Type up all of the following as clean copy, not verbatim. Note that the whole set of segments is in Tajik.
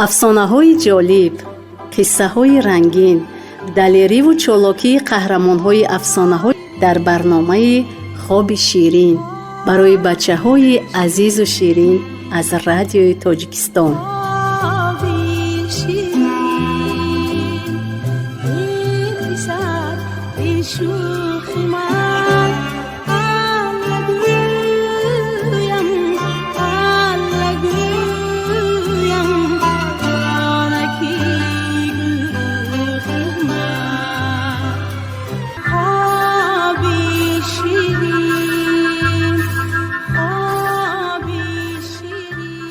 Афсонаҳои ҷолиб, қиссаҳои рангин, далериву чолокии қаҳрамонҳои афсонаҳо дар барномаи «Хоби ширин» барои бачаҳои азизу ширин аз Радиои Тоҷикистон. Хоби ширин, эй писар, эй шӯхи ман, Алла гӯям, Алла гӯям, ҷонаки гулрухи ман. Хоби ширин, хоби ширин.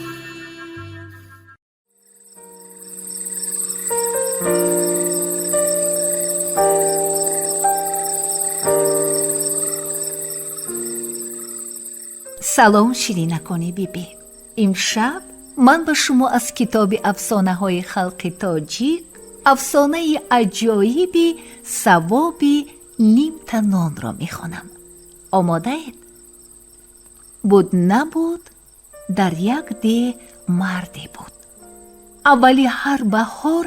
Салом, ширинакони бибӣ! Имшаб ман ба шумо аз китоби афсонаҳои халқи тоҷик афсонаи аҷоиби савоби нимта нонро мехонам. Омодаед? Буд, набуд, дар як деҳ марде буд. Аввали ҳар баҳор,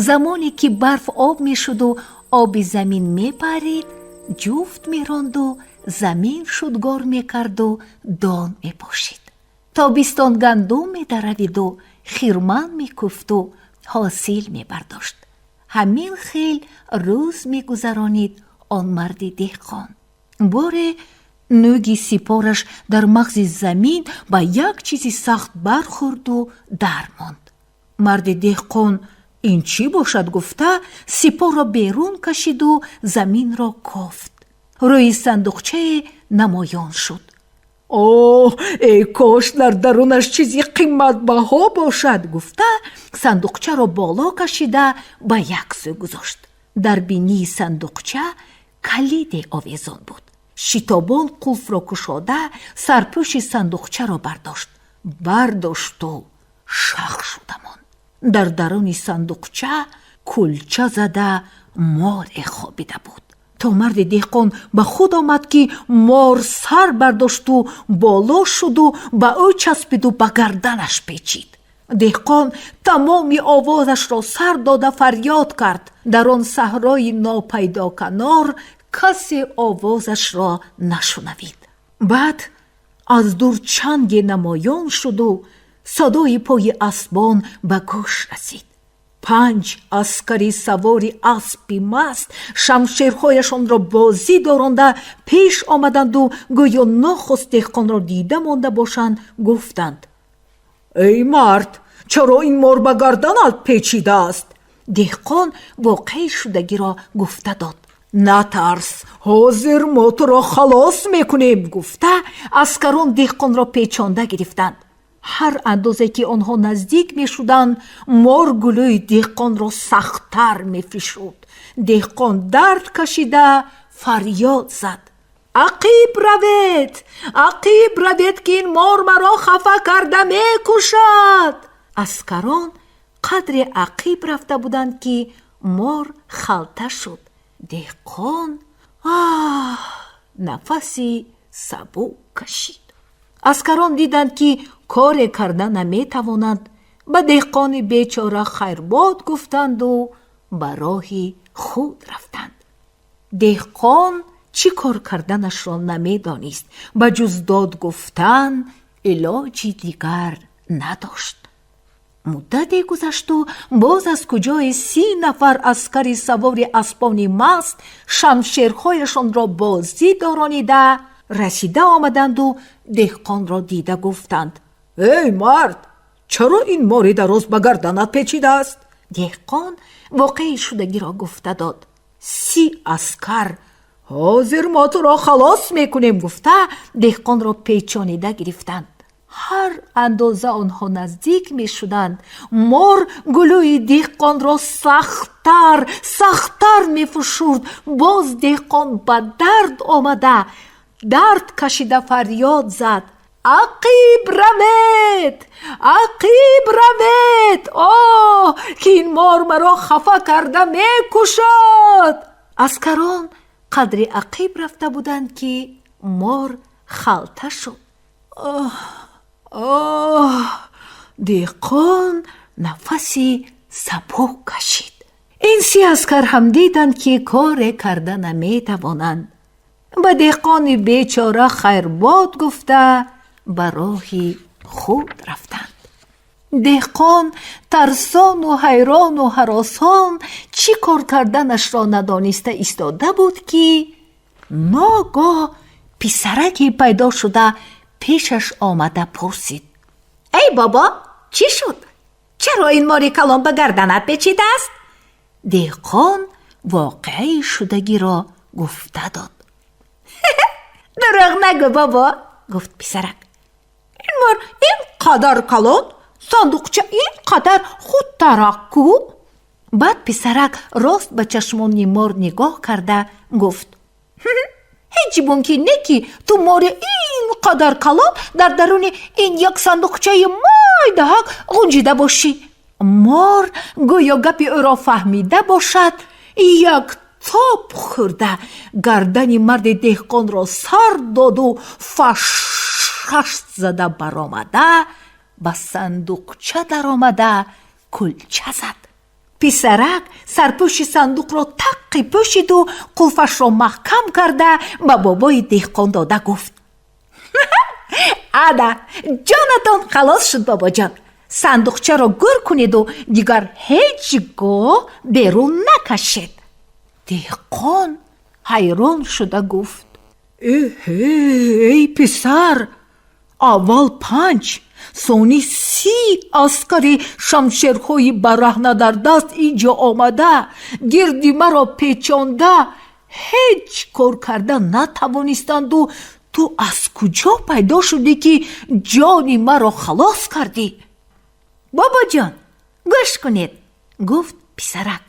замоне ки барф об мешуду оби замин мепарид, ҷуфт меронду замин шудгор мекарду дон мепошид. Тобистон гандум медаравиду хирман мекуфту ҳосил мебардошт. Ҳамин хел рӯз мегузаронид он марди деҳқон. Боре нӯги сипораш дар мағзи замин ба як чизи сахт бархӯрду дар монд. Марди деҳқон ин чӣ бошад гуфта, сипорро берун кашиду заминро кофт. Рӯи сандуқчае намоён шуд. Оҳ, эй кош дар дарунаш чизи қиматбаҳо бошад гуфта, сандуқчаро боло кашида ба як сӯ гузошт. Дар бинии сандуқча калиде овезон буд. Шитобон қулфро кушода, сарпӯши сандуқчаро бардошт. Бардошту шах шуда монд. Дар даруни сандуқча кулча зада море хобида буд. То марди деҳқон ба худ омад, ки мор сар бардошту боло шуду ба ӯ часпиду ба гарданаш печид. Деҳқон тамоми овозашро сар дода фарёд кард. Дар он саҳрои нопайдоканор касе овозашро нашунавид. Баъд аз дур чанге намоён шуду садои пои асбон ба гӯш расид. Панҷ аскари савори аспи маст шамшерҳояшонро бозӣ доронда пеш омаданду гӯё нохост деҳқонро дида монда бошанд, гуфтанд: «Эй мард, чаро ин мор ба гарданат печидааст?» Деҳқон воқеи шудагиро гуфта дод. «Натарс, ҳозир мо туро халос мекунем», гуфта, аскарон деҳқонро печонда гирифтанд. Ҳар андозе ки онҳо наздик мешуданд, мор гулӯи деҳқонро сахттар мефишурд. Деҳқон дард кашида фарёд зад: «Ақиб равед, ақиб равед, ки ин мор маро хафа карда мекушад!» Аскарон қадре ақиб рафта буданд, ки мор халта шуд. Деҳқон аҳ нафаси сабук кашид. Аскарон диданд, ки коре карда наметавонанд, ба деҳқони бечора хайрбод гуфтанду ба роҳи худ рафтанд. Деҳқон чӣ кор карданашро намедонист. Ба ҷуз дод гуфтан илоҷи дигар надошт. Муддате гузашту боз аз куҷое 30 нафар аскари савори аспони маст шамшерҳояшонро бозӣ доронида расида омаданду деҳқонро дида гуфтанд: «Эй мард, чаро ин мори дароз ба гарданат печидааст?» Деҳқон воқеи шудагиро гуфта дод. 30 аскар «Ҳозир мо туро халос мекунем» гуфта, деҳқонро печонида гирифтанд. Ҳар андоза онҳо наздик мешуданд, мор гулӯи деҳқонро сахттар, сахттар мефушурд. Боз деҳқон ба дард омада, дард кашида фарёд зад: «Ақиб равед, ақиб равед, оҳ, ки ин мор маро хафа карда мекушад!» Аскарон қадри ақиб рафта буданд, ки мор халта шуд. Оҳ, оҳ! Деҳқон Нафаси сабук кашид. Ин 30 аскар ҳам диданд, ки коре карда наметавонанд. Ба деҳқони бечора хайрбод гуфта, ба роҳи худ рафтанд. Деҳқон тарсону ҳайрону ҳаросон чӣ кор карданашро надониста истода буд, ки ногоҳ писараке пайдо шуда, пешаш омада пурсид: «Эй бобо, чӣ шуд? Чаро ин мори калон ба гарданат печидааст?» Деҳқон воқеаи шудагиро гуфта дод. «Дурӯғ нагӯ, бобо», гуфт писарак. «Ин мор ин қадар калон, сандуқча ин қадар худтарак ку?» Баъд писарак рост ба чашмони мор нигоҳ карда гуфт: «Ҳеҷ мумкин не, ки ту мори ин қадар калон дар даруни ин як сандуқчаи майдаҳак ғунҷида бошӣ». Мор гӯё гапи ӯро фаҳмида бошад, як тоб хӯрда, гардани марди деҳқонро сар доду фашшашт зада баромада, ба сандуқча даромада, кулча зад. Писарак сарпӯши сандуқро таққи пӯшиду қулфашро маҳкам карда, ба бобои деҳқон дода гуфт: «Ана, ҷонатон халос шуд, бобоҷон. Сандуқчаро гӯр кунеду дигар ҳеҷ гоҳ берун накашед». Деҳқон ҳайрон шуда гуфт: «Эҳе, эй писар, аввал панҷ, сони 30 аскари шамшерҳои бараҳна дар даст инҷо омада, гирди маро печонда, ҳеҷ кор карда натавонистанду ту аз куҷо пайдо шудӣ, ки ҷони маро халос кардӣ?» «Бобоҷон, гӯш кунед», гуфт писарак.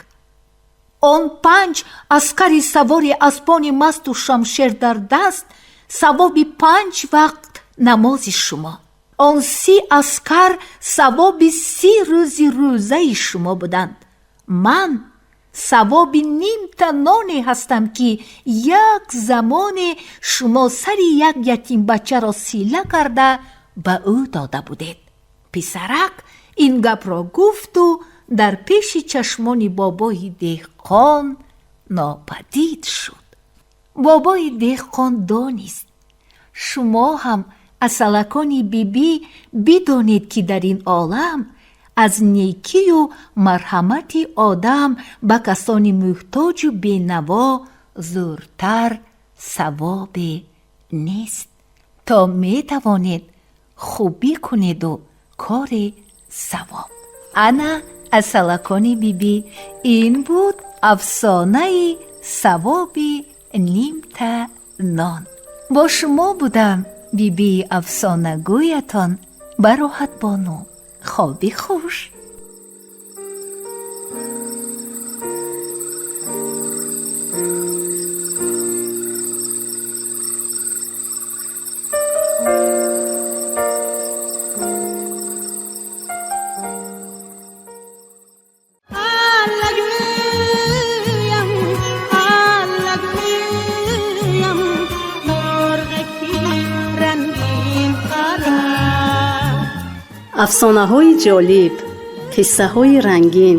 «Он панҷ аскари савори аспони масту шамшер дар даст савоби панҷ вақт намози шумо, он 30 аскар савоби 30 рӯзи рӯзаи шумо буданд. Ман савоби нимта ноне ҳастам, ки як замоне шумо сари як ятимбачаро сила карда ба ӯ дода будед». Писарак ин гапро гуфту дар пеши чашмони бобои деҳқон нопадид шуд. Бобои деҳқон донист. Шумо ҳам, асалакони бибӣ, бидонед, ки дар ин олам аз некию марҳамати одам ба касони муҳтоҷу бенаво зӯртар савобе нест. То метавонед, хубӣ кунеду кори савоб. Ана, асалакони бибӣ, ин буд афсонаи савоби нимта нон. Бо шумо будам бибии афсонагӯятон Бароҳатбону. Хоби хуш. Аллагӯям, аллагӯям, мурғаки рангин парад. Афсонаҳои ҷолиб, қиссаҳои рангин,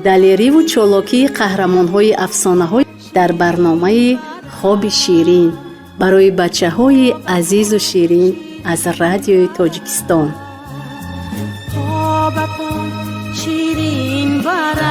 далериву чолокии қаҳрамонҳои афсонаҳо дар барномаи «Хоби ширин» барои бачаҳои азизу ширин аз Радиои Тоҷикистон. Хобатон ширин барад.